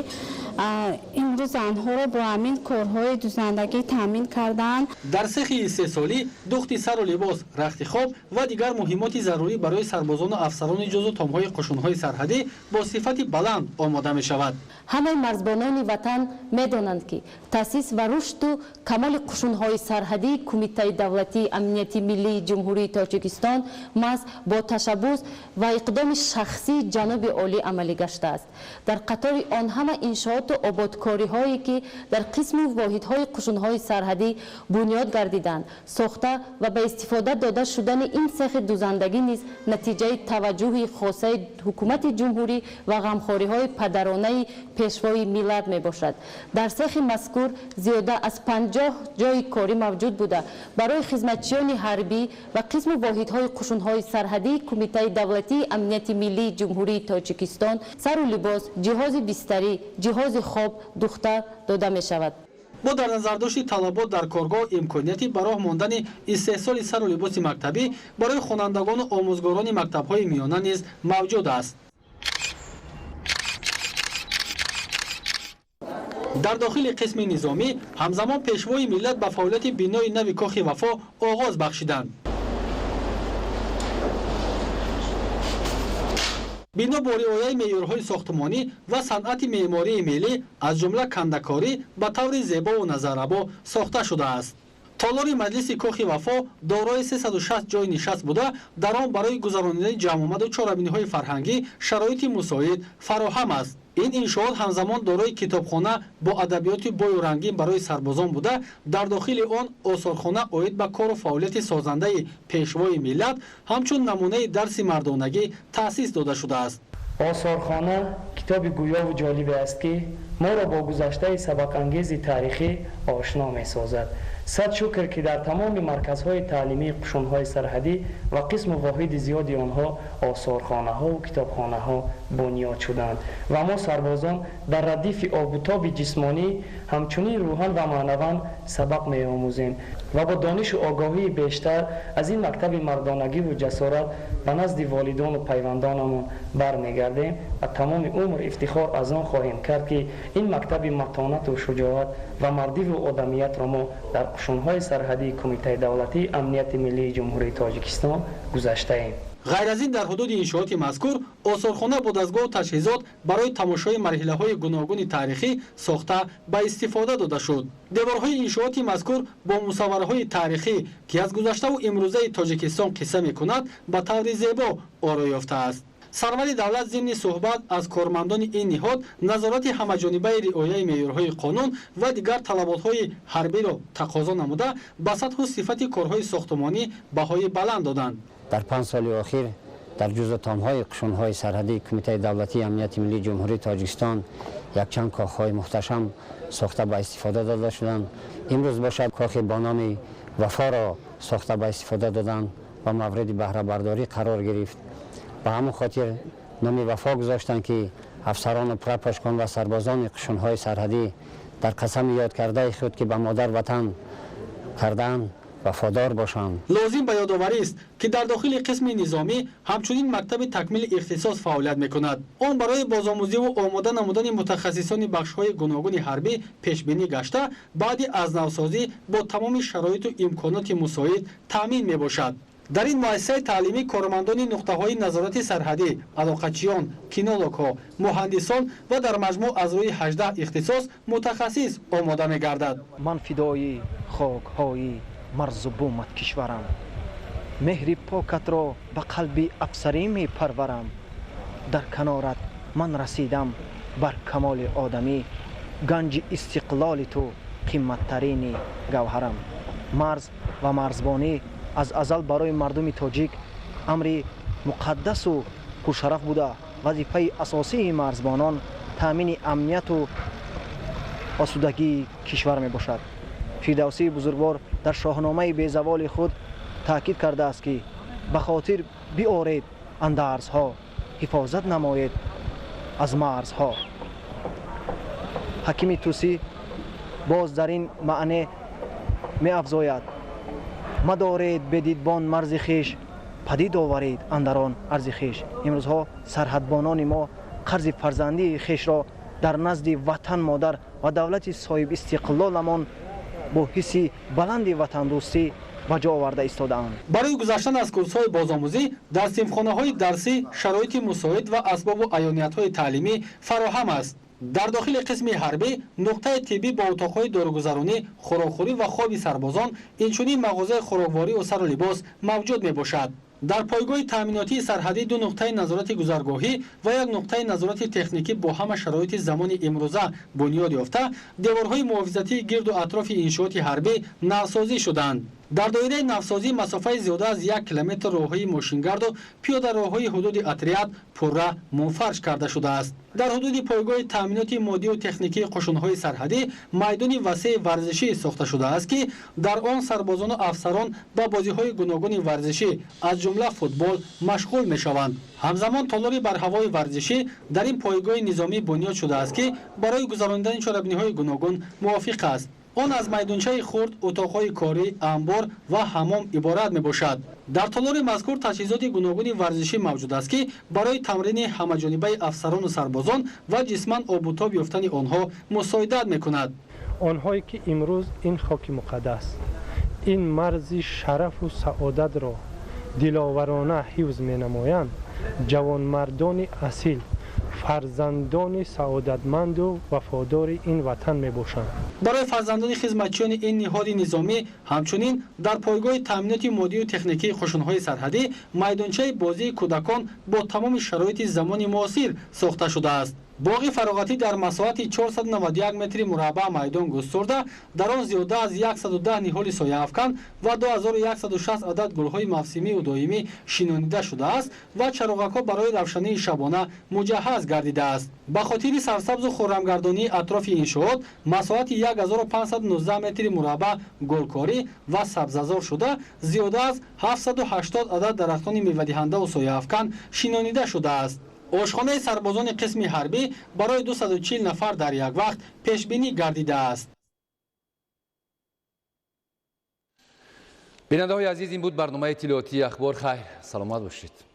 имрӯз занҳоро бо ҳамин корҳои дузандагӣ таъмин карданд. Дар сехи истеҳсолӣ духти сару либос, рахти хоб ва дигар муҳимоти зарурӣ барои сарбозону афсарони ҷузу томҳои қушунҳои сарҳадӣ бо сифати баланд омода мешавад. Ҳамаи марзбонони ватан медонанд, ки таъсис ва рушди Рушду камоли қушунҳои сарҳадии Кумитаи давлатии амнияти миллии Ҷумҳурии Тоҷикистон маҳз бо ташаббус ва иқдоми шахсии ҷаноби олӣ амалӣ гаштааст. Дар қатори он ҳама иншооту ободкориҳое ки дар қисми воҳидҳои қушунҳои сарҳадӣ бунёд гардиданд, сохта ва ба истифода дода шудани ин сехи дузандагӣ низ натиҷаи таваҷҷӯҳи хосаи ҳукумати ҷумҳурӣ ва ғамхориҳои падаронаи пешвои миллат мебошад. Дар сехи мазкур зиёда аз 50 ҷойи корӣ мавҷуд буда, барои хизматчиёни ҳарбӣ ва қисму воҳидҳои қушунҳои сарҳадии Кумитаи давлатии амнияти миллии Ҷумҳурии Тоҷикистон сару либос, ҷиҳози бистарӣ, ҷиҳози хоб духта дода мешавад. Бо дар назардошти талабот дар коргоҳ имконияти ба роҳ мондани истеҳсоли сару либоси мактабӣ барои хонандагону омӯзгорони мактабҳои миёна низ мавҷуд аст. Дар дохили қисми низомӣ ҳамзамон пешвои миллат ба фаъолияти бинои нави Кохи Вафо оғоз бахшиданд. Бино бо риояи меъёрҳои сохтмонӣ ва санъати меъмории миллӣ, аз ҷумла кандакорӣ, ба таври зебову назаррабо сохта шудааст. Толори маҷлиси Кохи Вафо дорои 360 ҷойи нишаст буда, дар он барои гузаронидани ҷамъомаду чорабиниҳои фарҳангӣ шароити мусоид фароҳам аст. Ин иншоот ҳамзамон дорои китобхона бо адабиёти бою рангин барои сарбозон буда, дар дохили он осорхона оид ба кору фаъолияти созандаи пешвои миллат ҳамчун намунаи дарси мардонагӣ таъсис дода шудааст. Осорхона китоби гӯёву ҷолибе аст, ки моро бо гузаштаи сабақангези таърихӣ ошно месозад. Сад шукр, ки дар тамоми марказҳои таълимии қушунҳои сарҳадӣ ва қисму воҳиди зиёди онҳо осорхонаҳову китобхонаҳо бунёд шуданд ва мо сарбозон дар радифи обутоби ҷисмонӣ ҳамчунин рӯҳан ва маънаван сабақ меомӯзем ва бо донишу огоҳии бештар аз ин мактаби мардонагиву ҷасорат ба назди волидону пайвандонамон бармегардем ва тамоми умр ифтихор аз он хоҳем кард, ки ин мактаби матонату шуҷоат ва мардиву одамиятро мо дар қушунҳои сарҳадии Кумитаи давлатии амнияти миллии Ҷумҳурии Тоҷикистон гузаштаем. Ғайр аз ин, дар ҳудуди иншооти мазкур осорхона бо дастгоҳу таҷҳизот барои тамошои марҳилаҳои гуногуни таърихӣ сохта ба истифода дода шуд. Деворҳои иншооти мазкур бо мусаввараҳои таърихӣ, ки аз гузаштаву имрӯзаи Тоҷикистон қисса мекунад, ба таври зебо орои ёфтааст. Сарвари давлат зимни суҳбат аз кормандони ин ниҳод назорати ҳамаҷонибаи риояи меъёрҳои қонун ва дигар талаботҳои ҳарбиро тақозо намуда, ба сатҳу сифати корҳои сохтмонӣ баҳои баланд доданд. Дар 5 соли охир дар ҷузъутомҳои қушунҳои сарҳадии Кумитаи давлатии амнияти миллии Ҷумҳурии Тоҷикистон якчанд кохҳои мухташам сохта ба истифода дода шуданд. Имрӯз бошад, кохи бо номи Вафоро сохта ба истифода доданд ва мавриди баҳрабардорӣ қарор гирифт. Ба ҳамон хотир номи Вафо гузоштанд, ки афсарону прапорщикон ва сарбозони қушунҳои сарҳадӣ дар қасами ёдкардаи худ, ки ба модар ватан кардаанд, вафодор бошанд. Лозим ба ёдоварист, ки дар дохили қисми низомӣ ҳамчунин мактаби такмили ихтисос фаъолият мекунад. Он барои бозомӯзиву омода намудани мутахассисони бахшҳои гуногуни ҳарбӣ пешбинӣ гашта, баъди аз навсозӣ бо тамоми шароиту имконоти мусоид таъмин мебошад. Дар ин муассисаи таълимӣ кормандони нуқтаҳои назорати сарҳадӣ, алоқачиён, кинологҳо, муҳандисон ва дар маҷмӯъ аз рӯи 18 ихтисос мутахассис омода мегардад. Ман фидои хокҳои марзу бумат кишварам, меҳри покатро ба қалби афсарӣ мепарварам. Дар канорат ман расидам бар камоли одамӣ, ганҷи истиқлоли ту қиматтарини гавҳарам. Марз ва марзбонӣ аз азал барои мардуми тоҷик амри муқаддасу пуршараф буда, вазифаи асосии марзбонон таъмини амнияту осудагии кишвар мебошад. Фирдавсии бузургвор дар шоҳномаи безаволи худ таъкид кардааст, ки ба хотир биоред андарзҳо, ҳифозат намоед аз марзҳо. Ҳакими Тӯсӣ боз дар ин маъне меафзояд: мадоред бедидбон марзи хеш, падид оваред андарон арзи хеш. Имрӯзҳо сарҳадбонони мо қарзи фарзандии хешро дар назди ватан модар ва давлати соҳибистиқлоламон бо ҳисси баланди ватандӯстӣ ба ҷо оварда истодаанд. Барои гузаштан аз курсҳои бозомӯзӣ дар синфхонаҳои дарсӣ шароити мусоид ва асбобу аёниятҳои таълимӣ фароҳам аст. Дар дохили қисми ҳарбӣ нуқтаи тиббӣ бо утоқҳои доругузаронӣ, хӯрокхӯрӣ ва хоби сарбозон, инчунин мағозаи хӯрокворию сару либос мавҷуд мебошад. Дар пойгоҳи таъминотии сарҳадӣ ду нуқтаи назорати гузаргоҳӣ ва як нуқтаи назорати техникӣ бо ҳама шароити замони имрӯза бунёд ёфта, деворҳои муҳофизатии гирду атрофи иншооти ҳарбӣ навсозӣ шуданд. Дар доираи навсозӣ масофаи зиёда аз 1 километр роҳҳои мошингарду пиёдароҳҳои ҳудуди отряд пурра мунфарш карда шудааст. Дар ҳудуди пойгоҳи таъминоти моддию техникии қушунҳои сарҳадӣ майдони васеи варзишӣ сохта шудааст, ки дар он сарбозону афсарон ба бозиҳои гуногуни варзишӣ аз ҷумла футбол машғул мешаванд. Ҳамзамон толори барҳавои варзишӣ дар ин пойгоҳи низомӣ бунёд шудааст, ки барои гузаронидани чорабиниҳои гуногун мувофиқ аст. Он аз майдончаи хурд, утоқҳои корӣ, анбор ва ҳамом иборат мебошад. Дар толори мазкур таҷҳизоти гуногуни варзишӣ мавҷуд аст, ки барои тамрини ҳамаҷонибаи афсарону сарбозон ва ҷисман обутоб ёфтани онҳо мусоидат мекунад. Онҳое ки имрӯз ин хоки муқаддас, ин марзи шарафу саодатро диловарона ҳифз менамоянд, ҷавонмардони асил, фарзандони саодатманду вафодори ин ватан мебошанд. Барои фарзандони хизматчиёни ин ниҳоди низомӣ ҳамчунин дар пойгоҳи таъминоти моддию техникии қушунҳои сарҳадӣ майдончаи бозии кӯдакон бо тамоми шароити замони муосир сохта шудааст. Боғи фароғатӣ дар масоҳати 491 метри мураббаъ майдон густурда, дар он зиёда аз 110 ниҳоли сояафкан ва 2160 адад гулҳои мавсимию доимӣ шинонида шудааст ва чароғакҳо барои равшании шабона муҷаҳҳаз гардидааст. Ба хотири сарсабзу хуррамгардонии атрофи иншоот масоҳати 1519 метри мураббаъ гулкорӣ ва сабзазор шуда, зиёда аз 780 адад дарахтони мевадиҳандаву сояафкан шинонида шудааст. Ошхонаи сарбозони қисми ҳарбӣ барои 240 нафар дар як вақт пешбинӣ гардидааст. Бинандаҳои азиз, ин буд барномаи иттилоотии Ахбор. Хайр, саломат бошед.